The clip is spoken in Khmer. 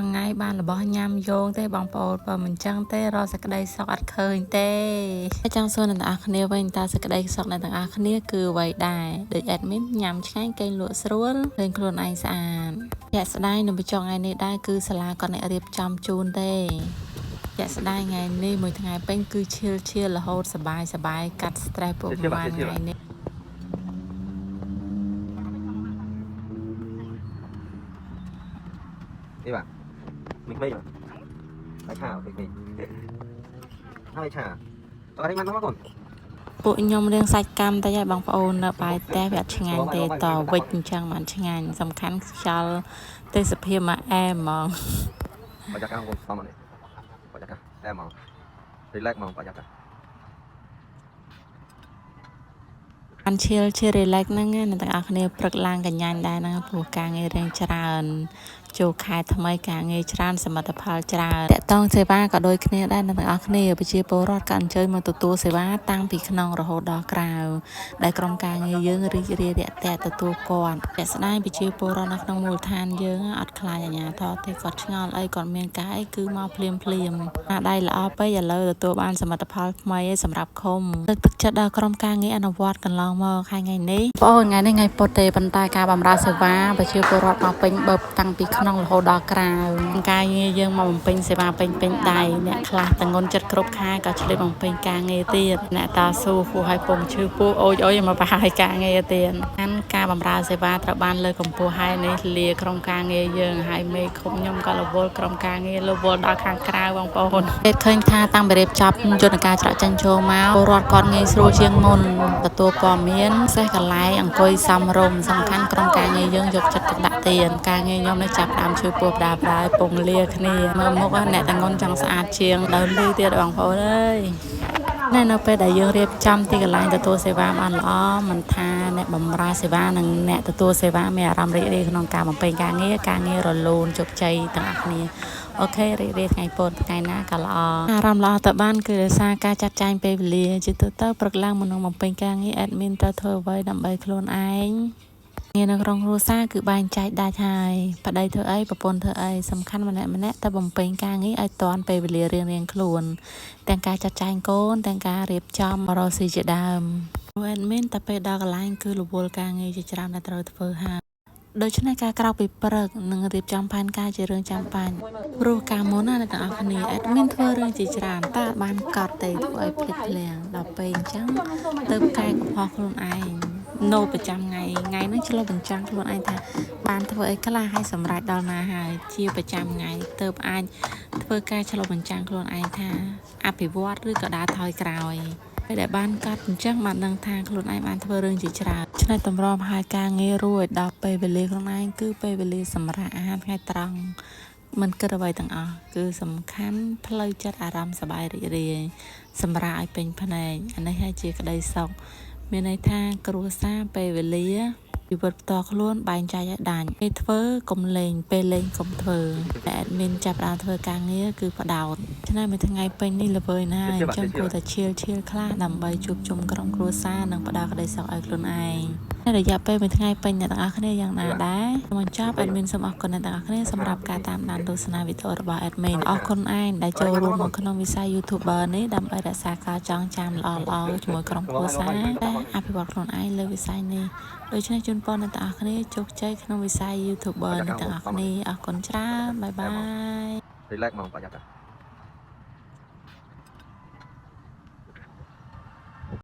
ថ្ងៃបានរបស់ញ៉ាំយោងទេបងប្អូនបើមិនចឹងទេរកសេចក្តីសុខអត់ឃើញទេចង់សួរអ្នកទាំងអស់គ្នាវិញតើសេចក្តីសុខអ្នកទាំងអស់គ្នាគឺអ្វីដែរដូច admin ញ៉ាំឆ្ងាញ់គេងលក់ស្រួលឃើញខ្លួនឯងស្អាតជាក់ស្ដែងនៅបញ្ចុងថ្ងៃនេះដែរគឺសាលាគាត់អ្នករៀបចំជូនទេជាក់ស្ដែងថ្ងៃនេះមួយថ្ងៃពេញគឺchill chill រហូតសបាយសបាយកាត់ stress ពួកប្រហែលថ្ងៃនេះ នេះបាទមីក្មេងបាទបាយឆាមីក្មេងហើយឆាតោះនេះមកមកកូន ពួកខ្ញុំរៀងសាច់កម្មតិចហើយបងប្អូននៅបាយផ្ទះវាអត់ឆ្ងាញ់ទេតវិចអញ្ចឹងបានឆ្ងាញ់សំខាន់ខ្យល់ទេសភាពមកអែមហ្មង បរិយាកាសកូនសំនេះបរិយាកាសអែហ្មង relax ហ្មងបរិយាកាស បាន chill chill relax ហ្នឹងណាអ្នកទាំងអស់គ្នាព្រឹកឡើងកញ្ញាញ់ដែរហ្នឹងព្រោះការងាររៀងច្រើនចូលខែថ្មីការងារច្រើនសមិទ្ធផលច្រើនតាក់តងសេវាក៏ដូចគ្នាដែរអ្នកទាំងអស់គ្នាប្រជាពលរដ្ឋក៏អញ្ជើញមកទទួលសេវាតាំងពីក្នុងរហូតដល់ក្រៅដែលក្រុមការងារយើងរីករាយរាក់ទាក់ទទួលគាត់ជាក់ស្ដែងប្រជាពលរដ្ឋនៅក្នុងមូលដ្ឋានយើងអត់ខ្លាចអាជ្ញាធរទេគាត់ឆ្ងល់អីគាត់មានការអីគឺមកភ្លាមភ្លាមអាដៃល្អពេកឥឡូវទទួលបានសមិទ្ធផលថ្មីឯសម្រាប់ឃុំលើកទឹកចិត្តដល់ក្រុមការងារអនុវត្តកន្លងមកហើយថ្ងៃនេះបងប្អូនថ្ងៃនេះថ្ងៃពុធទេប៉ុន្តែការបម្រើសេវាប្រជាពលរដ្ឋមកពេញបើតាំងពីក្នុងរហូតដល់ក្រៅការងារយើងមកបំពេញសេវាពេញពេញដៃអ្នកខ្លះតងន់ចិត្តគ្រប់ខែក៏ឆ្លៀតបំពេញការងារទៀតអ្នកតាស៊ូហួឲ្យពងឈឺពោះអូចអូចមកប្រហើយការងារទៀតអានការបម្រើសេវាត្រូវបានលើកកម្ពស់ហើយនេះលាក្រុមការងារយើងហើយមេឃុំខ្ញុំក៏រវល់ក្រុមការងាររវល់ដល់ខាងក្រៅបងប្អូនគេឃើញថាតាំងពីរៀបចំយន្តការច្រកចេញចូលមកពលរដ្ឋគាត់ងាយស្រួលជាងមុនទទួលព័ត៌មានសេះកន្លែងអង្គុយសំរុំសំខាន់ក្រុមការងារយើងយកចិត្តទុកដាក់ទៀតការងារខ្ញុំនេះចាប់ដើមជួយពោះផ្ដាផ្ដាយពងលាគ្នាមើលមុខអ្នកតងន់ចង់ស្អាតជាងដល់លឺទៀតបងប្អូនអើយ ណែនៅពេលដែលយើងរៀបចំទីកន្លែងទទួលសេវាបានល្អមិនថាអ្នកបម្រើសេវានិងអ្នកទទួលសេវាមានអារម្មណ៍រីករាយក្នុងការបំពេញការងារការងាររលូនជោគជ័យទាំងអស់គ្នាOK រីករាយថ្ងៃពោតថ្ងៃណាក៏ល្អអារម្មណ៍ល្អទៅបានគឺដោយសារការចាត់ចែងពេលវេលាជាទូទៅព្រឹកឡើងមុននឹងបំពេញការងារ admin ត្រូវធ្វើអ្វីដើម្បីខ្លួនឯងងារនៅក្នុងគ្រួសារគឺបែងចែកដាច់ហើយប្តីធ្វើអីប្រពន្ធធ្វើអីសំខាន់ម្នាក់ម្នាក់តែបំពេញការងារឲ្យទាន់ពេលវេលារៀងៗខ្លួន ទាំងការចាត់ចែងកូនទាំងការរៀបចំរកស៊ីជាដើមព្រោះ admin តែពេលដល់កន្លែងគឺរវល់ការងារជាច្រើនដែលត្រូវធ្វើហើយដូច្នេះការក្រោកពីព្រឹកនិងរៀបចំផែនការជារឿងចាំបាច់ព្រោះកាលមុនណាអ្នកទាំងអស់គ្នា admin ធ្វើរឿងជាច្រើនតែអត់បានកត់ទេធ្វើឲ្យភ្លេចភ្លាំងដល់ពេលអញ្ចឹងទៅកែកំហុសខ្លួនឯងណូប្រចាំថ្ងៃថ្ងៃហ្នឹងឆ្លុះបញ្ចាំងខ្លួនឯងថាបានធ្វើអីខ្លះហើយសម្រេចដល់ណាហើយជាប្រចាំថ្ងៃទៅអាចធ្វើការឆ្លុះបញ្ចាំងខ្លួនឯងថាអភិវឌ្ឍឬក៏ដើរថយក្រោយពេលដែលបានកត់អញ្ចឹងបានដឹងថាខ្លួនឯងបានធ្វើរឿងជាច្រើនឆ្នេះតម្រាំហើយការងាររួចដល់ពេលវេលាខ្លួនឯងគឺពេលវេលាសម្រាប់អាហារថ្ងៃត្រង់មិនគិតអ្វីទាំងអស់គឺសំខាន់ផ្លូវចិត្តអារម្មណ៍សប្បាយរីករាយសម្រាប់ឲ្យពេញភ្នែកអានេះហើយជាក្តីសុខមានន័យថាគ្រួសារពេលវេលាជីវិតផ្ទាល់ខ្លួនបែងចែកឲ្យដាច់ពេលធ្វើកុំលេងពេលលេងកុំធ្វើតែ admin ចាប់ផ្ដើមធ្វើការងារគឺផ្ដោតឆ្នាំមួយថ្ងៃពេញនេះល្វើយណាស់អញ្ចឹងគួរតែchill chill ខ្លះដើម្បីជួបជុំក្រុមគ្រួសារនិងផ្ដល់ក្តីសុខឲ្យខ្លួនឯងនៅរយៈពេលមួយថ្ងៃពេញអ្នកទាំងអស់គ្នាយ៉ាងណាដែរបញ្ចប់ admin សូមអរគុណអ្នកទាំងអស់គ្នាសម្រាប់ការតាមដានទស្សនាវីដេអូរបស់ admin អរគុណឯងដែលចូលរួមមកក្នុងវិស័យ YouTuber នេះដើម្បីរក្សាការចងចាំល្អៗជាមួយក្រុមគ្រួសារและអភិវឌ្ឍខ្លួនឯងលើវិស័យនេះដូច្នេះជូនពរអ្នកទាំងអស់គ្នាជោគជ័យក្នុងវិស័យ YouTuber នេះទាំងអស់គ្នាអរគុណច្រើន bye bye relax ហ្មងបរិយាកាស